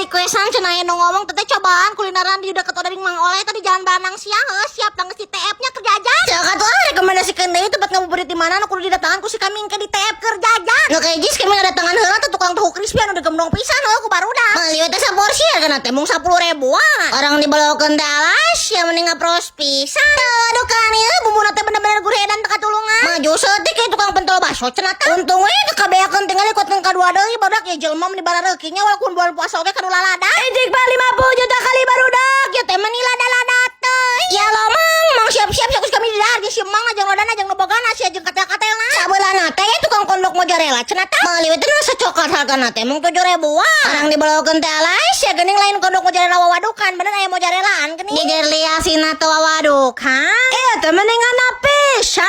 Requestan cenah aya nu ngomong teteh cobaan kulineran di deket odading Mang Oleh tadi Jalan Baranang Siang, heuh, siap tangges di TF nya keur jajan. Cek atuh ah, rekomendasikeun deui tempat ngabuburit di mana nu kudu didatangan ku si kami engke di TF keur jajan. Nu kayak jis kami ngadatangan heula teh tukang tahu crispy anu digemdong pisan heuh ku barudak. Meuli we teh saporsi hargana teh mung 10 ribuan. Orang dibalokeun teh alas ya mending ngapros pisan. Aduh kan ieu bumbuna teh bener-bener gurih dan teu katulungan. Maju saeutik kayak tukang pentol bakso cenah teh. Untung we teu kabeakeun tinggal kuatkeun kadua deui barudak ya jelema meni barareuki nya walaupun bulan puasa oge kanu lalada. Ejek mah 50 juta kali barudak ya teh meni lada-lada teh. Ya lo mang, mang siap-siap siap kami di dahar si mang jeung lodana jeung nu bogana sia jeung katel-katelna. Sabeulana teh ya tukang kondok mozzarella cenah teh. Meuli we teh rasa coklat hargana teh mung 7 ribuan. Orang dibalokeun teh alas ya geuning lain kondok mozzarella wawadukan bener aya mozzarellaan geuning. Jejer liasina teh wawadukan. Eh teh mendingan pisan.